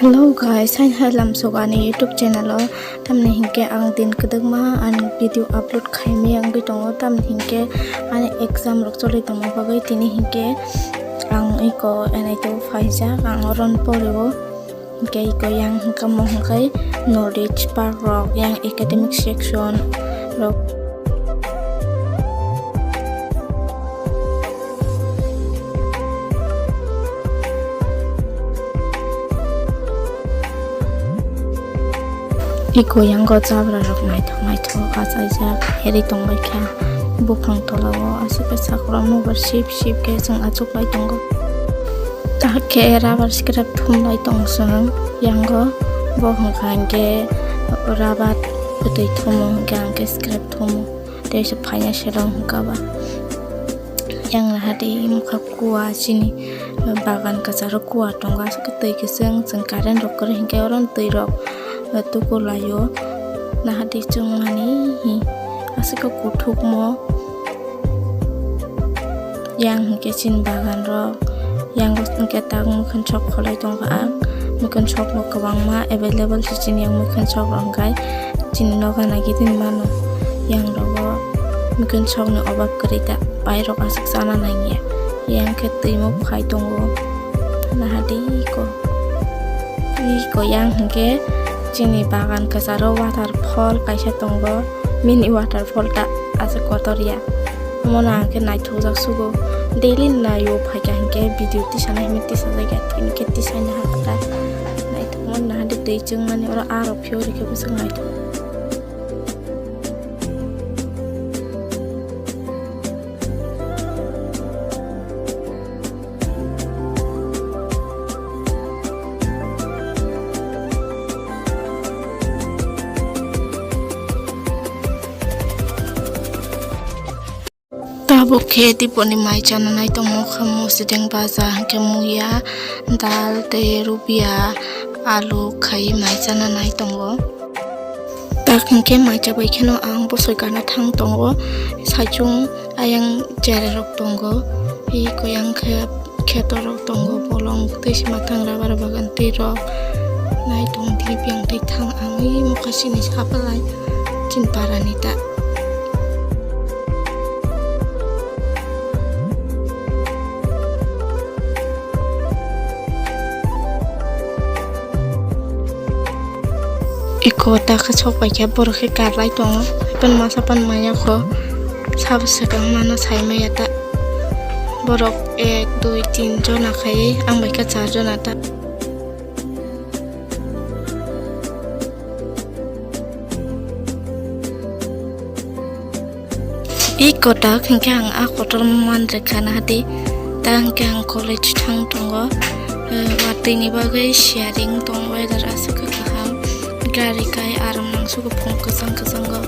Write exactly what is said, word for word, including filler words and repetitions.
Hello guys, hai hai lamsok ani YouTube channel o. Tamni hinkhe ang din kwdwkma ani video upload khaimaya wngwi tongo. Tamni hinkhe ani exam rok choli tongma bagwi tini hinkhe ang iko N I T o phaijak, ang oron porio. Hinkhe iko yang hinkhe mo hinkhe knowledge park rok, yang academic section rok. Iko yango jabra rok naithok naithok achaijak, heri tongbaikha buphang tolao, aswk khe sakura mobile sip sip khe chwng achuklai tongo. Hakhe rubber scrap thumlai tong chwng yango, bo hwnkha hinkhe rubber kwtwi thumo, hinkhe ang khe scrap thumo. Tei se phaina selong hwnkha ba. Yang naha di mokha kua chini bagan kwcharo kua tongo, aswk khe twi kwchwng chwng current rok kwrwi hinkhe oro twi rok tuku laio. Naha di chwng mani hi aswk khe kuthukmo. Yang hinkhe chini bagan rok, yang hinkhe tak mwkhwnsok kholai tongo ang. Mwkhwnsok bo kwbangma available se chini yang mwkhwnsok rok hinkhe chini nogo nagwi tini mano. Yang rogo mwkhwnsok ni obab kwrwi ta, pai rok aswk chana nangya. Yang khe twimo phai tongo. Naha di iko. Iko yang hinkhe chini bagan kwcharo waterfall kaisa tongo. Mini waterfall ta aswk kotor ya. Omono ang khe naithokjak sugo. Daily naio phaikha hinkhe video tisana hinwi tisajak ya. Tini khe tisaina hakhe ta naithokma naha di twi chwngmani oro aro phiyori khe bwswk naithok. Tabuk khe tiponi mai chana nai tongo kha, musideng baja hinkhe muya, dal tei rubia, alu khai mai chana nai tongo. Tak hinkhe mai chabai kheno ang bosoi gana thang tongo, saichung ayang cherai rok tongo, tei koyang khe kheto rok tongo, bolong tei se mathang rubber bagan tei rok nai tong di, biyang tei thang ang ui mokha sini sa palai chin para ni ta. Iko ta khe sok pai khe borok khe karlai tongo. Haiphano masa phano manya kho sabo swkang mano sai maya ta. Borok ek, dui, tin jona khai ang bai khe char jona ta. I kotak hinkhe ang a kotor manrikha nahadi. Ta hinkhe ang college thang tongo. Eh, watwi ni bagwi sharing tong weather aswk khe kaham. Gari kai aram nangsugo phung kwchang kwchango.